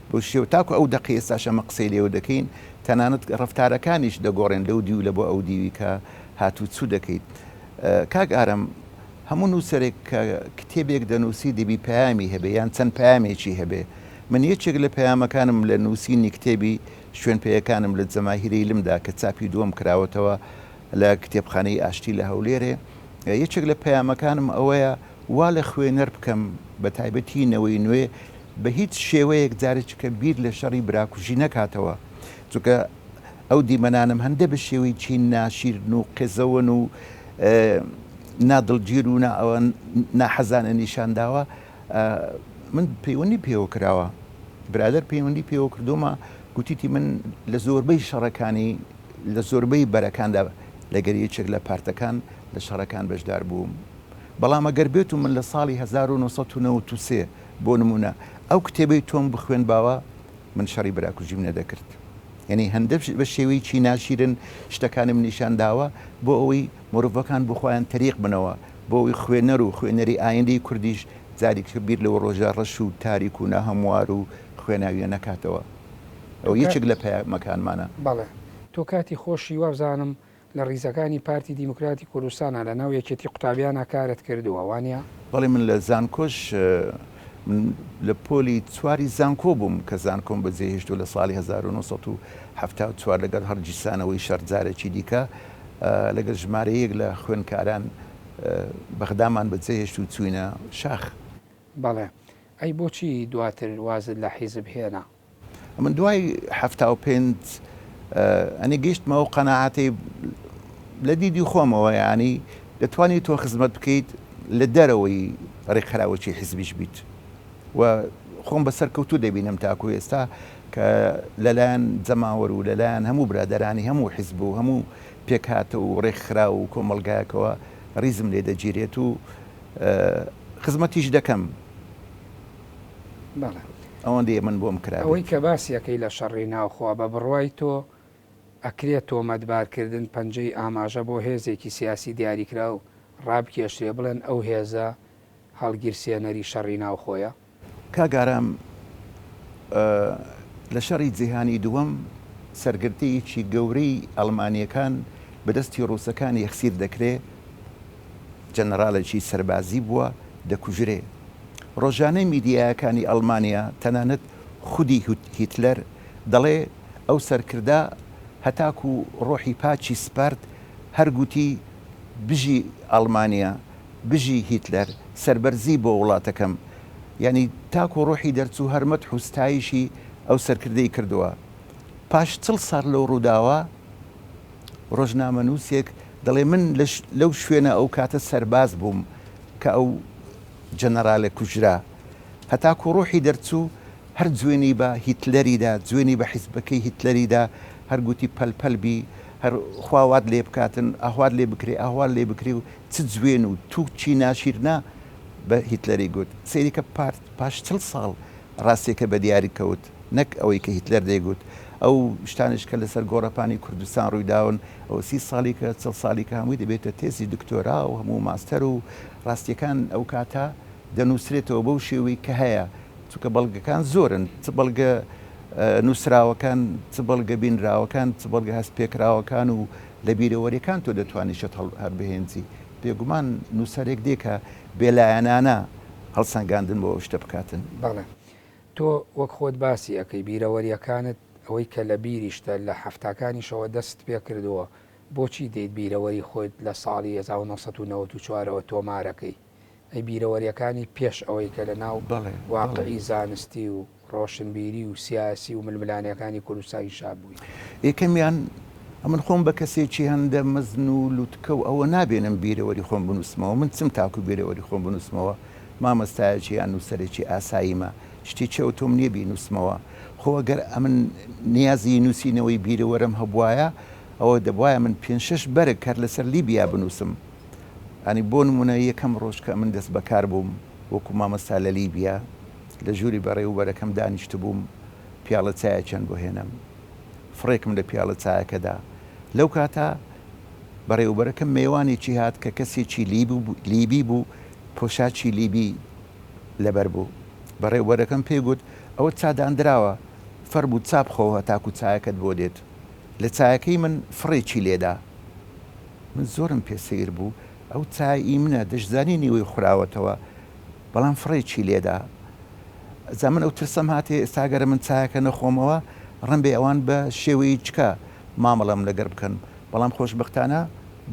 B: بەو شێوە تاکو ئەو دەقەی ئێستاش ئەمە قسەی لێوە دەکەین تەنانەت ڕەفتارەکانیش دەگۆڕێن لەو دیو لە بۆ ئەو دیوی کە هاتوچوو دەکەیت. کاک ئارام هەموو نووسەرێک کە کتێبێک دەنووسی دەبی پەیامی هەبێ یان چەند پەیامێکی هەبێ. من یەکێک لە پەیامەکانم لە نووسینی کتێبی شوێنپێیەکانم لە جەماهیرەیلمدا کە چاپی دووەم کراوەتەوە لە کتێبخانەی ئاشتی لە هەولێرێ یەکێک لە پەیامەکانم ئەوەیە وا لە خوێنەر بکەم بە تایبەتی نەوەی نوێ بە هیچ شێوەیەک جارێکیکە بیر لە شەڕی براکوژی نەکاتەوە چونکە ئەو دیمەنانەم هەندە بە شێوەیەکی ناشیرن و قێزەوەن و نادڵگیر و ناحەزانە نیشان داوە من پەیوەندی پێوە کراوە برادەر پەیوەندی پێوە کردومە گوتیتی من لە زۆربەی شەڕەکانی لە زۆربەی بەرەکاندا لەگەر یەکێک لە پارتەکان لە شەڕەکان بەشدار بووم. بەڵام ئەگەر بێت و من لە ساڵی 1993 بۆ نموونە ئەو کتێبەی تۆم بخوێنباوە من شەڕی براکوژیم نەدەکرد. یعنی هەندە بە شێوەیەکی ناشیرن شتەکانم نیشان داوە بۆ ئەوەی مرۆڤەکان بۆ خۆیان تەریق بنەوە، بۆ ئەوەی خوێنەر و خوێنەری ئایندەی کوردیش جارێکی بیر لەو ڕۆژە ڕەش و تاریک و ناهەموار و خوێناویە نەکاتەوە. ئەوە یەکێک لە پەیامەکانمانە.
A: بەڵێ. تۆ کاتی خۆشی وابزانم لە ڕیزەکانی پارتی دیموکراتی کوردستانا لە ناو یەکێتی قوتابیانا کارت کردووە وانیە؟
B: بەڵێ من لە زانکۆش من لە پۆلی چواری زانکۆ بووم کە زانکۆم بەجێ هێشت و لە ساڵی 1974 لەگەڵ هەڵگیرسانەوەی شەڕ جارێکی دیکە لەگەڵ ژمارەیەک لە خوێندکاران بەغدامان بەجێ هێشت و چووینە شاخ.
A: بەڵێ. ئەی بۆچی دواتر وازت لە حیزب هێنا؟
B: من دوای 75 ئەنی گەیشتمە ئەو قەناعەتەی لە دیدی خۆمەوە یانی دەتوانیت تۆ خزمەت بکەیت لە دەرەوەی ڕێکخراوەکی حیزبیش بیت و خۆم بە سەرکەوتوو دەبینم تاکو ئێستا کە لەلایەن جەماوەر و لەلایەن هەموو برادەرانی هەموو حیزب و هەموو پێکهاتە و ڕێکخراو و کۆمەڵگایەکەوە ڕیزم لێ دەگیرێت و خزمەتیش دەکەم.
A: بەڵێ.
B: ئەوەندەی من بۆم کرابێت.
A: ئەوەی کە باسی ئەکەی لە شەڕی ناوخۆ بە بڕوای تۆ ئەکرێ تۆمەتبارکردن پەنجەی ئاماژە بۆ هێزێکی سیاسی دیاریکراو ڕابکێشرێ بڵێن ئەو هێزە هەڵگیرسێنەری شەڕی ناوخۆیە؟
B: کاک ئارام لە شەڕی جیهانی دووەم سەرگرتەیەکی گەورەی ئەڵمانییەکان بە دەستی ڕووسەکان یەخسیر دەکرێ، جەنەڕاڵێکی سەربازی بووە دەکوژرێ. ڕۆژانە میدیایەکانی ئەڵمانیا تەنانەت خودی هیتلەر دەڵێ ئەو سەرکردە هەتاکو ڕۆحی پاکی سپارد هەر گوتی بژی ئەڵمانیا، بژی هیتلەر، سەربەرزی بۆ وڵاتەکەم. یانی تاکو ڕۆحی دەرچوو هەر مەدح و ستایشی ئەو سەرکردەی کردووە. پاش چڵ ساڵ لەو ڕووداوە ڕۆژنامەنووسێک دەڵێ من لەو شوێنە ئەو کاتە سەرباز بووم کە ئەو جەنەرالە کوژرا. هەتاکو ڕۆحی دەرچوو هەر جوێنی بە هیتلەری دا، جوێنی بە حیزبەکەی هیتلەری دا، هەر گوتی پەل پەل بی، هەر خوا وات لێ بکاتن، ئاوات لێ بکرێ، ئاوات لێ بکرێ و چ جوێن و تووکی ناشیرنە بە هیتلەری گوت. سەیری کە پارت پاش چل ساڵ ڕاستیەکە بە دیاری کەوت، نەک ئەوەی کە هیتلەر دەیگوت. ئەو شتانەش کە لەسەر گۆڕەپانی کوردستان ڕوویداون، ئەوە سی ساڵی کە چڵ ساڵی کە هەمووی دەبێتە تێزی دکتۆرا و هەموو ماستەر و ڕاستیەکان ئەو کاتە دەنووسرێتەوە بەو شێوەی کە هەیە، چونکە بەڵگەکان زۆرن، چ بەڵگە نووسراوەکان، چ بەڵگە بینراوەکان، چ بەڵگە هەست پێکراوەکان و لە بیرەوەریەکان تۆ دەتوانی شت هەڵبهێنجی. بێگومان نووسەرێک دێ کە بێلایەنانە هەڵسەنگاندن بۆ ئەو شتە بکاتن.
A: بەڵێ. تۆ وەک خۆت باسی ئەکەی بیرەوەریەکانت ئەوەی کە لە بیریشتە لە حەفتاکانیشەوە دەستت پێکردووە بۆچی دێیت بیرەوەری خۆت لە ساڵی 1994 ەوە تۆمارەکەی؟ ئەی بیرەوەریەکانی پێش ئەوەی کە لە ناو واقعی زانستی و ڕۆشنبیری و سیاسی و ململانێکانی کوردستانی شاد بووی؟
B: یەکەمیان ئەمن خۆم بە کەسێکی هەندە مەزن و لوتکە و ئەوە نابینم بیرەوەری خۆم بنووسمەوە، من چم تاکو بیرەوەری خۆم بنووسمەوە، مامۆستایەکی یان نووسەرێکی ئاساییمە، شتێکی ئەوتۆم نییە بینووسمەوە، خۆ ئەگەر ئەمن نیازی نووسینەوەی بیرەوەرم هەبوایە ئەوە دەبوایە من پێنج شەش بەرگ هەر لەسەر لیبیا بنووسم. یانی بۆ نموونە یەکەم ڕۆژ کە ئەمن دەست بەکار بووم وەکوو مامۆستا لە لیبیا لە ژووری بەڕێوەبەرەکەم دانیشتبووم پیاڵە چایەکیان بۆ هێنام فڕێکم لە پیاڵە چایەکە دا لەو کاتە بەڕێوەبەرەکەم مێوانێکی هات کە کەسێکی لیبی بوو پۆشاکی لیبی لەبەر بوو بەڕێوەبەرەکەم پێی گوت ئەوە چا داندراوە فەرموو چا بخۆوە هەتاکوو چایەکەت بۆ دێت لە چایەکەی من فڕێکی لێدا من زۆرم پێ سەیر بوو ئەو چایە ئی منە دەشزانی نیوەی خوراوەتەوە بەڵام فڕێکی لێدا جا من ئەو ترسەم هاتێ ئێستا گەرە من چایەکە نەخۆمەوە ڕەنبێ ئەوان بە شێوەی چکە مامەڵەم لەگەر بکەن بەڵام خۆشبەختانە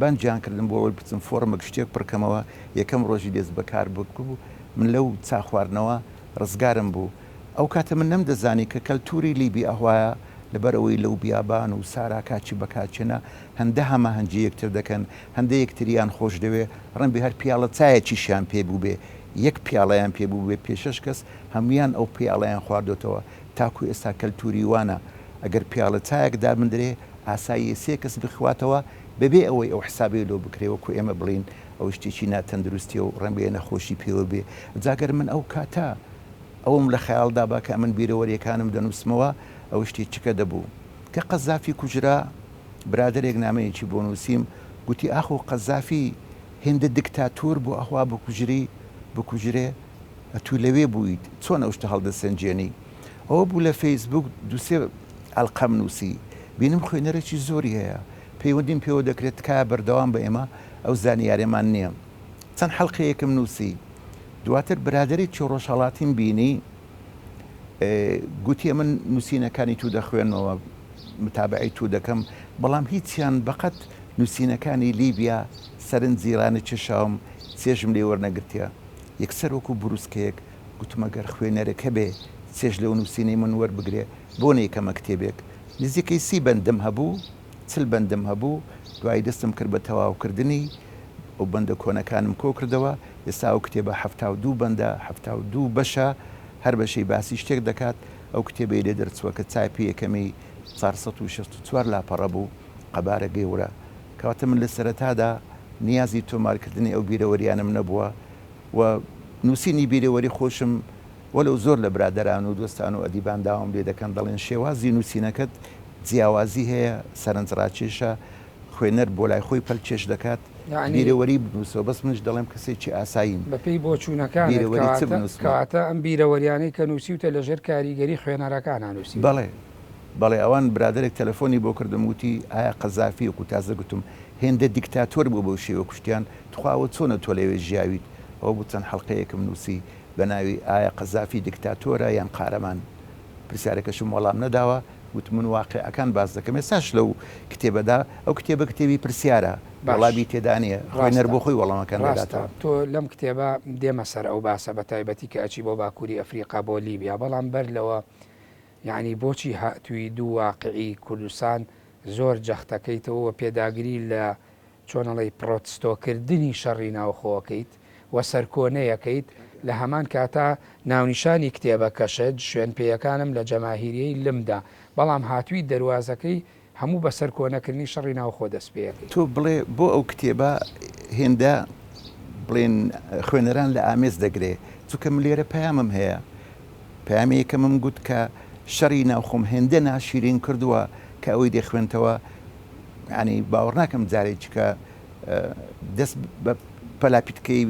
B: بانگیان کردم بۆ ئەوەی بچم فۆڕمێک شتێک پڕکەمەوە یەکەم ڕۆژی دەست بەکار بوو من لەو چا خواردنەوە ڕزگارم بوو ئەو کاتە من نەمدەزانی کە کەلتوری لیبی ئەوهایە لەبەر ئەوەی لەو بیابان و سارا کاچی بە کاچێنە هەندە هەماهەنگی یەکتر دەکەن هەندە یەکتریان خۆش دەوێ ڕەنبێ هەر پیاڵە چایەکیشیان پێ بووبێ یەک پیاڵەیان پێ بووبێ پێ شەش کەس هەموویان ئەو پیاڵەیان خواردۆتەوە تاکو ئێستا کەلتوری وانە ئەگەر پیاڵە چایەک دابندرێ ئاساییە سێ کەس بخواتەوە. بەبێ ئەوەی ئەو حسابەی لۆ بکرێ وەکو ئێمە بڵێین ئەوە شتێکی ناتەندروستیە و ڕەنگبێ نەخۆشی پێوە بێ جا گەر من ئەو کاتە ئەوەم لە خەیاڵدا با کە ئەمن بیرەوەریەکانم دەنووسمەوە ئەوە شتی چکە دەبوو. کە قەزافی کوژرا برادەرێک نامەیەکی بۆ نووسیم گوتی ئاخۆ قەزافی هێندە دکتاتۆر بوو ئەوا بکوژری بکوژرێ ئەتوو لەوێ بوویت چۆن ئەو شتە هەڵدەسەنگێنی؟ ئەوە بوو لە فەیسبووک دووسێ ئەڵقەم نووسی بینیم خوێنەرێکی زۆری هەیە پەیوەندیم پێوە دەکرێت تکایە بەردەوام بە ئێمە ئەو زانیارەمان نییە چەند حەڵقەیەکم نووسی دواتر برادەرێکی ڕۆژهەڵاتیم بینی گوتی من نووسینەکانی تو دەخوێنمەوە متابعەی تو دەکەم بەڵام هیچیان بەقەت نووسینەکانی لیبیا سەرنجی ڕانەکێشاوم چێژم لێ وەرنەگرتیە یەکسەر وەکو بروسکەیەک گوتم ئەگەر خوێنەرێک هەبێ چێژ لەو نووسینەی من وەربگرێ بۆ نەیکەمە کتێبێک نزیکەی سی بەندم هەبوو 40 بەندم هەبوو دوایی دەستم کرد بە تەواوکردنی ئەو بەندە کۆنەکانم کۆکردەوە ئێستا ئەو کتێبە 72 بەندە 72 بەشە هەر بەشەی باسی شتێک دەکات ئەو کتێبەی لێ دەرچووە کە چاپی یەکەمی 464 لاپەڕە بوو قەبارە گەورە کەواتە من لە سەرەتادا نیازی تۆمارکردنی ئەو بیرەوەریانەم نەبووە و نووسینی بیرەوەری خۆشم وەلو زۆر لە برادەران و دۆستان و ئەدیبان داوام لێ دەکەن دەڵێن شێوازی نووسینەکەت جیاوازی هەیە سەرنجڕاکێشە خوێنەر بۆ لای خۆی پەلکێش دەکات
A: یەعنی
B: بیرەوەری بنووسەوە بەس منیش دەڵێم کەسێکی ئاساییم
A: بەپێی بۆچوونەکانت
B: بیرەوەری چ
A: کەواتە
B: بنووسمەوە؟
A: کەواتە ئەم بیرەوەریانەی کە نووسیوتە لەژێر کاریگەری خوێنەرەکانا نووسیوتە.
B: بەڵێ بەڵێ ئەوان برادەرێک تەلەفۆنی بۆ کردم وتی ئایا قەزافی وەکو تازە گوتم هێندە دیکتاتۆر بوو بەو شێوە کوشتیان تخوا ئەوە چۆنە تۆ لەوێ ژیاویت ئەوە بوو چەند حەڵقەیەکم نووسی بە ناوی ئایا قەزافی دیکتاتۆرە یان قارەمان پرسیارەکەشم وەڵام نەداوە وتم من واقیعەکان باس دەکەم ئێستاش لەو کتێبەدا ئەو کتێبە کتێبی پرسیارە
A: باش
B: وەڵامی تێدا نییە خوێنەر
A: ڕاستە
B: بۆ خۆی وەڵامەکان
A: ڕاستە
B: دەداتەوە.
A: تۆ لەم کتێبە دێمە سەر ئەو باسە بە تایبەتی کە ئەچی بۆ باکووری ئەفریقا بۆ لیبیا بەڵام بەر لەوە یەعنی بۆچی هاتووی دوو واقعی کوردستان زۆر جەختەکەیتەوە و پێداگری لە چۆن ئەڵێی پڕۆتستۆکردنی شەڕی ناوخۆکەیت و سەرکۆنەیەکەیت لە هەمان کاتا ناونیشانی کتێبەکەشت شوێنپێیەکانم لە جەماهیریەی لمدا بەڵام هاتووی دەروازەکەی هەموو بە سەرکۆنەکردنی شەڕی ناوخۆ دەست پێیەکەیت.
B: تۆ بڵێ بۆ ئەو کتێبە هێندە بڵێن خوێنەران لە ئامێز دەگرێ چونکە من لێرە پەیامم هەیە پەیامی یەکەمم گوت کە شەڕی ناوخۆم هێندە ناشیرین کردووە کە ئەوەی دەیخوێنتەوە یانی باوەڕ ناکەم جارێکی کە دەست بە پەلاپیتکەی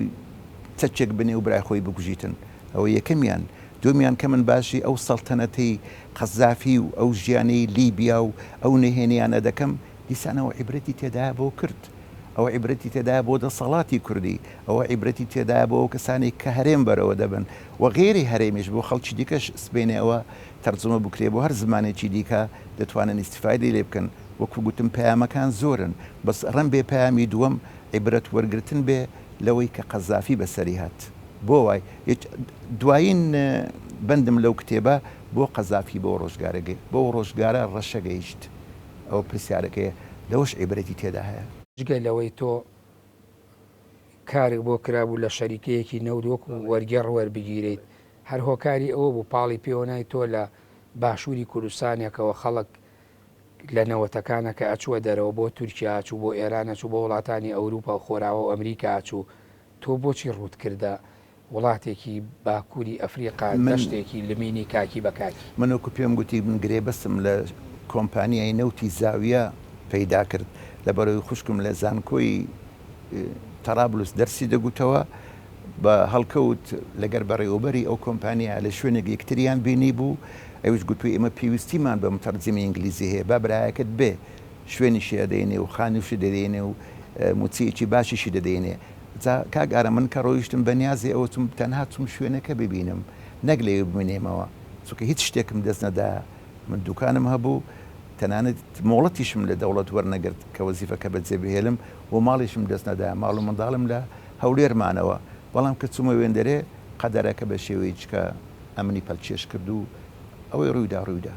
B: چەکێک بنێ و برای خۆی بکوژیتن ئەوە یەکەمیان دووەمیان کە من باشی ئەو سەڵتەنەتەی قەزافی و ئەو ژیانەی لیبیا و ئەو نهێنیانە دەکەم دیسان ئەوە عیبرەتی تێدایە بۆ کرد ئەوە عیبرەتی تێدایە بۆ دەسەڵاتی کوردی ئەوە عیبرەتی تێدایە بۆ ئەو کەسانەی کە هەرێم بەرەوە دەبن و غەیری هەرێمیش بۆ خەڵکی دیکەش سبەینێ ئەوە تەرجومە بکرێ بۆ هەر زمانێکی دیکە دەتوانن ئیستیفادەی لێ بکەن وەکو گوتم پەیامەکان زۆرن بەس ڕەنبێ پەیامی دووەم عیبرەت وەرگرتن بێ لەوەی کە قەزافی بەسەری هات بۆ وای دوایین بەندم لەو کتێبە بۆ قەزافی بەو ڕۆژگارە بەو ڕۆژگارە ڕەشە گەیشت ئەوە پرسیارەکەیە لەوەش عیبرەتی تێدا هەیە.
A: جگە لەوەی تۆ کارت بۆ کرابوو لە شەریکەیەکی نەوت وەکو وەرگێڕ وەربگیرێیت، هەر هۆکاری ئەوە بوو پاڵی پێوەنای تۆ لە باشووری کوردستانێکەوە خەڵک لە نەوەتەکانە کە ئەچووە دەرەوە بۆ تورکیا ئەچوو بۆ ئێران ئەچوو بۆ وڵاتانی ئەوروپا و خۆراوا و ئەمریکا ئەچوو تۆ بۆچی ڕووت کردە وڵاتێکی باکووری ئەفریقا
B: من
A: دەشتێکی لمینی کاکی بە کاکی؟
B: من وەکو پێم گوتی من گرێبەستم لە کۆمپانیای نەوتی زاویە پەیدا کرد لەبەرئەوەی خوشکم لە زانکۆی تەرابلوس دەرسی دەگوتەوە بە هەڵکەوت لەگەر بەڕێوەبەری ئەو کۆمپانیا لە شوێنێک یەکتریان بینی بوو ئەویش گوتوی ئێمە پێویستیمان بە متەرجمی ئینگلیزی هەیە با برایەکەت بێ شوێنیشی ئەدەینێ و خانووشی دەدەینێ و موچەیەکی باشیشی دەدەینێ جا کاک ئارام من کە ڕۆیشتم بە نیازی ئەوە چووم تەنها چووم شوێنەکە ببینم نەک لەوێ بمێنێمەوە چونکە هیچ شتێکم دەست نەدا من دوکانم هەبوو تەنانەت مۆڵەتیشم لە دەوڵەت وەرنەگرت کە وەزیفەکە بەجێ بهێلم و ماڵیشم دەست نەدا ماڵ و منداڵم لە هەولێر مانەوە بەڵام کە چوومە وێندەرێ قەدەرەکە بە شێوەیەکە ئەمنی پەلکێش کرد و ئەوەی ڕوویدا ڕوویدا.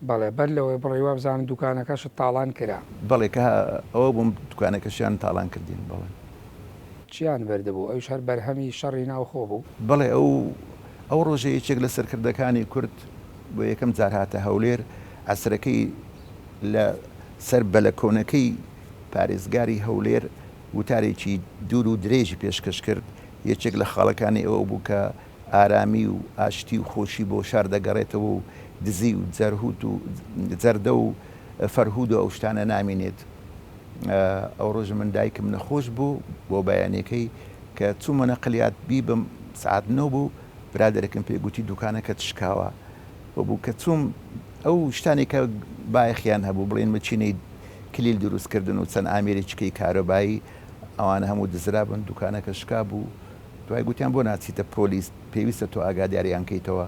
A: بەڵێ بەر لەوەی بڕۆی وابزانم دوکانەکەشت تاڵان کرا.
B: بەڵێ کە ئەوە بووم دوکانەکەشیان تاڵان کردین بەڵێ.
A: چیان بردبوو؟ ئەویش هەر بەرهەمی شەڕی ناوخۆ بوو؟
B: بەڵێ ئەو ئەو ڕۆژە یەکێک لە سەرکردەکانی کورد بۆ یەکەم جار هاتە هەولێر عەسرەکەی لە سەر بەلەکۆنەکەی. پارێزگاری هەولێر وتارێکی دوور و درێژی پێشکەش کرد، یەکێک لە خاڵەکانی ئەوە بوو کە ئارامی و ئاشتی و خۆشی بۆ شار دەگەڕێتەوە و دزی و جەرهوت و جەردە و فەرهود و ئەو شتانە نامینێت. ئەو ڕۆژە من دایکم نەخۆش بوو، بۆ بەیانیەکەی کە چوومە نەقلیات بیبم سەعات نۆ بوو، برادەرێکم پێ گوتی دوکانەکەت شکاوە و بوو کە چووم ئەو شتانێک کە بایەخیان هەبوو بڵێن مەکینەی کلیل دروست کردن و چەند ئامێرێکیکەی کارەبایی ئەوانە هەموو دزرابن دوکانەکە شکا بوو دوای گوتیان بۆ ناچیتە پۆلیس پێویستە تۆ ئاگاداریان کەیتەوە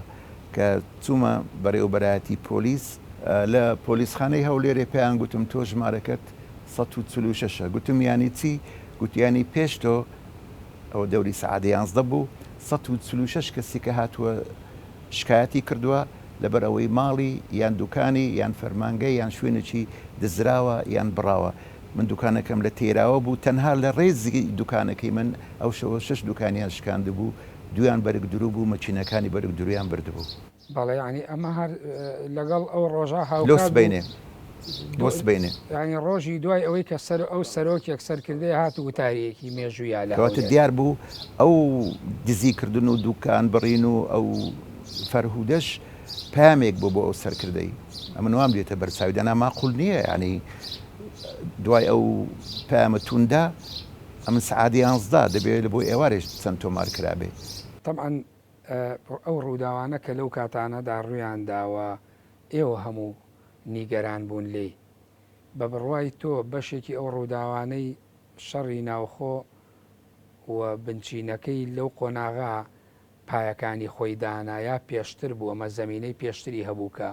B: کە چوومە بەڕێوەبەرایەتی پۆلیس لە پۆلیسخانەی هەولێرێ پێیان گوتم تۆ ژمارەکەت 146 ە گوتم یانی چی گوتیانی پێش تۆ ئەوە دەوری سەعات یانزدە بوو، 146 کەسی کە هاتووە شکایەتی کردووە لەبەر ئەوەی ماڵی یان دوکانی یان فەرمانگەی یان شوێنێکی دزراوە یان بڕاوە. من دوکانەکەم لە تێراوە بوو، تەنها لە ڕێزی دوکانەکەی من ئەو شەوە شەش دوکانیان شکاندبوو، دوویان بەرگ دروو بوو، مەکینەکانی بەرگ دروویان بردبوو.
A: بەڵێ یانی ئەمە هەر لەگەڵ ئەو ڕۆژە
B: لۆ
A: هاوکات بوو.
B: سبەینێ بۆ سبەینێ.
A: یانی ڕۆژی دوای ئەوەی کە سەر ئەو سەرۆکێک سەرکردەیە هات و وتاریەکی مێژوویا لە
B: کەواتە
A: هەولێر.
B: دیار بوو ئەو دزی کردن و دوکان بڕین و ئەو فەرهودەش پەیامێک بوو بۆ ئەو سەرکردەی. ئەمن وام دێتە بەر چاوی دەنا ماقول نییە یانی دوای ئەو پەیامە توندە ئەمن سەعات یانزدە دەبێ لە بۆ ئێوارێش چەند تۆمار کرابێ.
A: تەبعەن ئەو ڕووداوانە کە لەو کاتانەدا ڕوویان دا و ئێوە هەموو نیگەران بوون لێی، بە بڕوای تۆ بەشێکی ئەو ڕووداوانەی شەڕی ناوخۆ و بنچینەکەی لەو قۆناغە پایەکانی خۆی دانا یا پێشتر بوو، ئەمە زەمینەی پێشتری هەبوو کە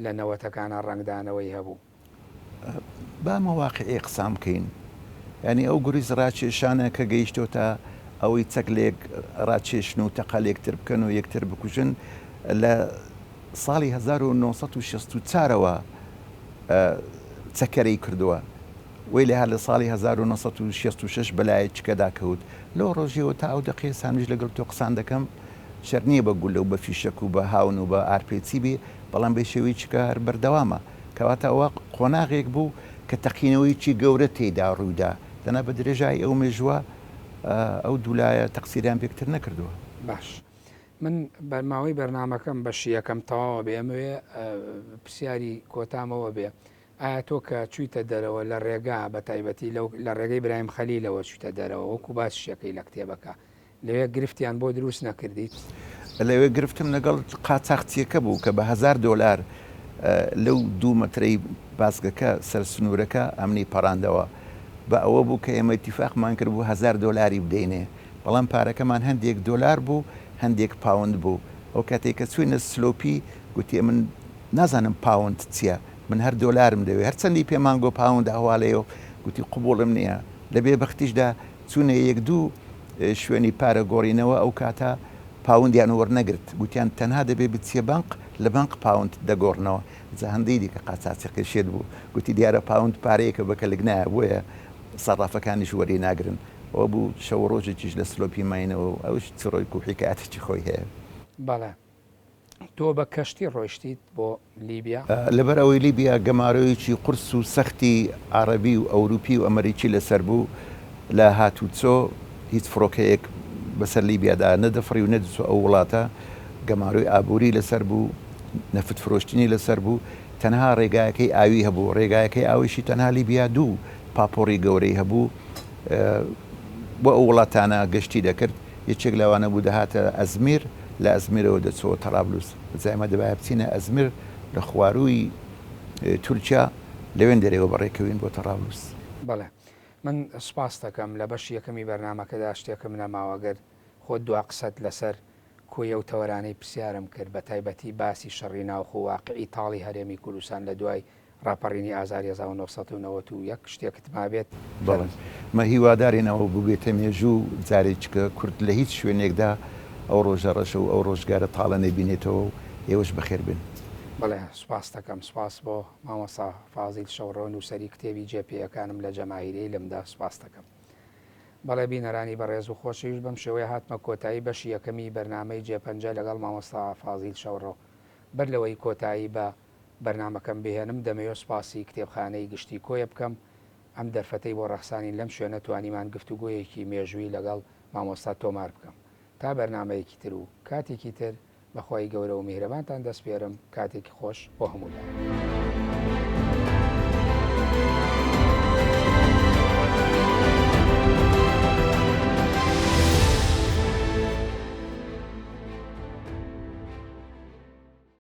A: لە نەوەتەکانا ڕەنگدانەوەی هەبوو؟
B: با ئەمە واقیعی قسان بکەین یانی ئەو گوریس ڕاکێشانە کە گەیشتۆتە ئەوەی چەک لێک ڕاکێشن و تەقە لێکتر بکەن و یەکتر بکوژن لە ساڵی 1964 ەوە چەکەرەی کردووە وەی لێ هات لە ساڵی 1966 بەلایە چکەدا کەوت لەو ڕۆژیەوە تا ئەو دەقەیە سامیش لەگەڵ تۆ قسان دەکەم شەر نییە بە گولە و بە فیشەک و بە هاون و بە ئارپێچی بێ بەڵام بە شێوەی چکە هەر بەردەوامە کەواتە ئەوە قۆناغێک بوو کە تەقینەوەیەکی گەورە تێیدا ڕوویدا، دەنا بە درێژایی ئەو مێژووە ئەو دوولایە تەقسیریان پێکتر نەکردووە.
A: باش من ماوەی بەرنامەکەم بەشی یەکەم تەواوە بێ ئەمەوێ پرسیاری کۆتامەوە بێ ئایا تۆ کە چوویتە دەرەوە لە ڕێگا بە تایبەتی لەو لە ڕێگەی برایم خەلیلەوە چوویتە دەرەوە وەکو باسیشەکەی لە کتێبەکە لەوێ گرفتیان بۆ دروست نەکردیت؟
B: لەوێ گرفتم لەگەڵ قاچاخچیەکە بوو کە بە هەزار دۆلار لەو دوو مەترەی بازگەکە سەر سنوورەکە ئەمنی پەڕاندەوە. بە ئەوە بوو کە ئێمە ئیتیفاقمان کردبوو هەزار دۆلاری بدەینێ، بەڵام پارەکەمان هەندێک دۆلار بوو هەندێک پاوند بوو. ئەو کاتەی کە چووینە سلۆپی گوتی ئەمن نازانم پاوند چییە، من هەر دۆلارم دەوێ. هەرچەندی پێمان گۆ پاوند ئەهواڵەیە و گوتی قبووڵم نییە. لە بێبەختیشدا چوونە یەک دوو شوێنی پارە گۆڕینەوە ئەو کاتە پاوندیان وەرنەگرت گوتیان تەنها دەبێ بچیە بانق لە بانق پاوند دەگۆڕنەوە جا هەندەی دیکە قاچاچەکە شێت بوو گوتی دیارە پاوند پارەیەکە بە کەلک نایە بۆیە سەڕافەکانیش وەری ناگرن ئەوە بوو شەو و ڕۆژێکیش لە سلۆپی ماینەوە و ئەوش چڕۆیک و حیکایەتێکی خۆی هەیە.
A: بەڵێ. تۆ بە کەشتی ڕۆیشتیت بۆ لیبیا؟
B: لەبەر ئەوەی لیبیا گەمارۆیەکی قورس و سەختی عەڕەبی و ئەوروپی و ئەمەریکی لەسەر بوو لە هاتوچۆ، هیچ فڕۆکەیەک بەسەر لیبیادا نەدەفڕی و نەدەچووە ئەو وڵاتە، گەمارۆی ئابووری لەسەر بوو، نەفت فرۆشتنی لەسەر بوو، تەنها ڕێگایەکەی ئاوی هەبوو، ڕێگایەکەی ئاویشی تەنها لیبیا دوو پاپۆڕی گەورەی هەبوو بۆ ئەو وڵاتانە گەشتی دەکرد. یەکێک لەوانە بوو دەهاتە ئەزمیر، لە ئەزمیرەوە دەچۆوە تەرابلوس. جا ئێمە دەبایە بچینە ئەزمیر لە خوارووی تورکیا، لەوێندەرێوە بەڕێکەوین بۆ تەرابلوس.
A: بەڵێ. من سوپاست دەکەم. لە بەشی یەکەمی بەرنامەکەدا شتێکم نەماوە گەر خۆت دوا قسەت لەسەر کۆی ئەو تەوەرانەی پرسیارم کرد، بەتایبەتی باسی شەڕی ناوخۆ و واقیعی تاڵی هەرێمی کوردستان لە دوای ڕاپەڕینی ئازاری 1991 شتێکت مابێت
B: بەڵێ مە هیوادارین ئەوە ببێتە مێژوو جارێکیکە کورد لە هیچ شوێنێکدا ئەو ڕۆژە ڕەشە و ئەو ڕۆژگارە تاڵە نەبینێتەوە و ئێوەش بەخێر بێن.
A: بەڵێ سوپاست دەکەم. سوپاس بۆ مامۆستا فازیل شەوڕۆ نووسەری کتێبی جێ پێیەکانم لە جەماهیرەیلمدا سوپاست دەکەم. بەڵێ بینەرانی بەڕێز و خۆشەویست بەم شێوەیە هاتمە کۆتایی بەشی یەکەمی بەرنامەی جێپەنجە لەگەڵ مامۆستا فازیل شەوڕۆ. بەر لەوەی کۆتایی بە بەرنامەکەم بهێنم دەمەوێت سوپاسی کتێبخانەی گشتی کۆیە بکەم. ئەم دەرفەتەی بۆ ڕەخسانین لەم شوێنە توانیمان گفتوگۆیەکی مێژووی لەگەڵ مامۆستا تۆمار بکەم. تا بەرنامەیەکی تر و کاتێکی تر بە خوای گەورە و میهرەبانتان دەسپێرم کاتێکی خۆش بۆ هەموو لایەک.